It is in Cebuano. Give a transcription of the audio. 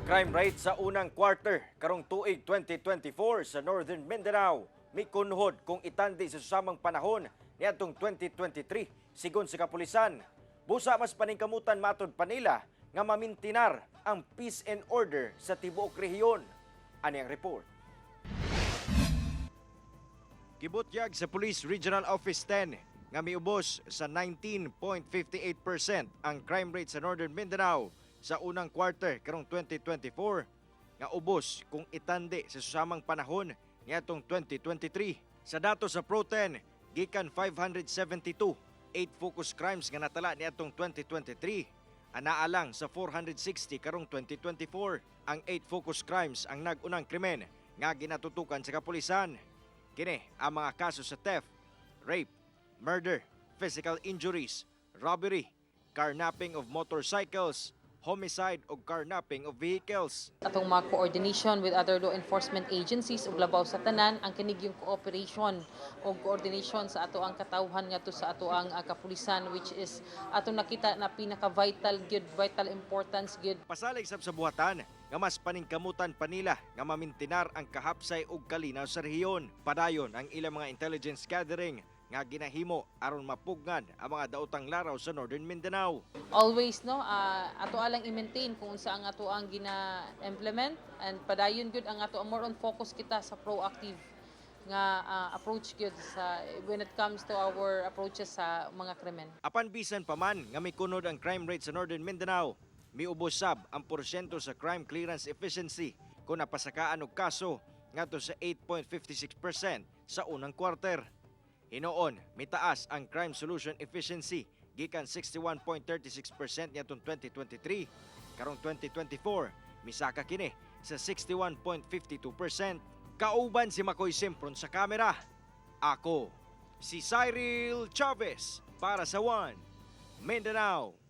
Ang crime rate sa unang quarter karong tuig 2024 sa Northern Mindanao mikunhod kung itandi sa susamang panahon niadtong 2023, sigon sa kapulisan. Busa mas paningkamutan, matod pa nila, nga mamintinar ang peace and order sa tibuok rehiyon. Ani ang report. Gibutyag sa Police Regional Office 10 nga miubos sa 19.58% ang crime rate sa Northern Mindanao sa unang quarter karong 2024, nga ubos kung itandi sa susamang panahon niadtong 2023. Sa datos sa Pro 10, gikan 572 8 focus crimes nga natala niadtong 2023, anaa lang sa 460 karong 2024. Ang 8 focus crimes ang nag-unang krimen nga ginatutukan sa kapulisan. Kini ang mga kaso sa theft, rape, murder, physical injuries, robbery, carnapping of motorcycles, homicide ug carnapping of vehicles. Atong mga coordination with other law enforcement agencies ug labaw sa tanan ang kanigyong cooperation o coordination sa ato ang katawhan ngadto sa ato ang kapulisan, which is atong nakita na pinaka vital gyud, vital importance gyud. Pasalig sab sa buhatan nga mas paningkamutan pa nila nga mamintinar ang kahapsay ug kalinaw sa rehiyon. Padayon ang ilang mga intelligence gathering nga ginahimo aron mapugngan ang mga daotang laraw sa Northern Mindanao. Always, no, ato alang i-maintain kung unsa ang ato ang gina-implement and padayon gyud ang ato, more on focus kita sa proactive nga approach gyud sa when it comes to our approaches sa mga krimen. Apan bisan pa man nga mikunod ang crime rate sa Northern Mindanao, miubos sab ang porsyento sa crime clearance efficiency kung napasakaan og kaso ngadto sa 8.56% sa unang quarter. Hinuon, mitaas ang crime solution efficiency gikan 61.36% niadtong 2023. Karong 2024, misaka kini sa 61.52%. Kauban si Makoy Sempron sa kamera. Ako, si Cyril Chavez para sa One Mindanao.